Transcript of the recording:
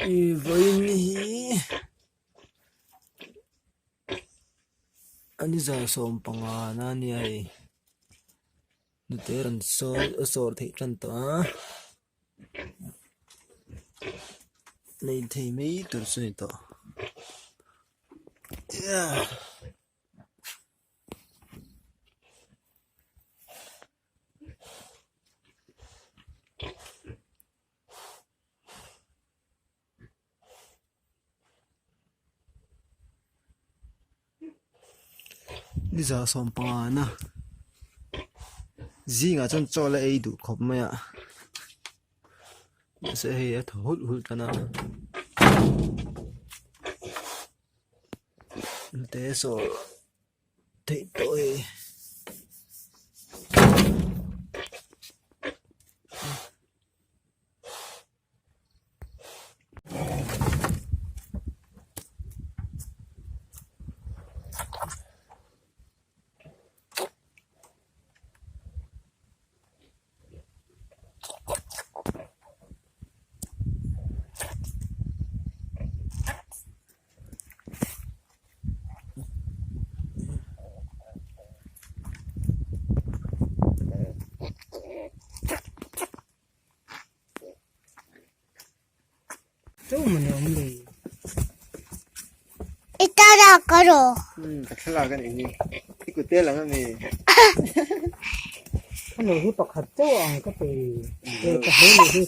Ih vawiin hi a ni za sawmpanga na a nia hei nute rawn sawi a sawr theih tan tawh a nei thei mai tur chu a ni tawh. Ni za sawmpanga na zingah chuan chaw la ei duh khawp mai a mahse hei a thaw hulh hulh tan a hnute saw theih tawh hei. I thlalak a rawh. Umm ka thlalak a nih hi. I kut te lang a mi. Ka nei hi pakhat chauh ang ka pe. Ka hle ni hi.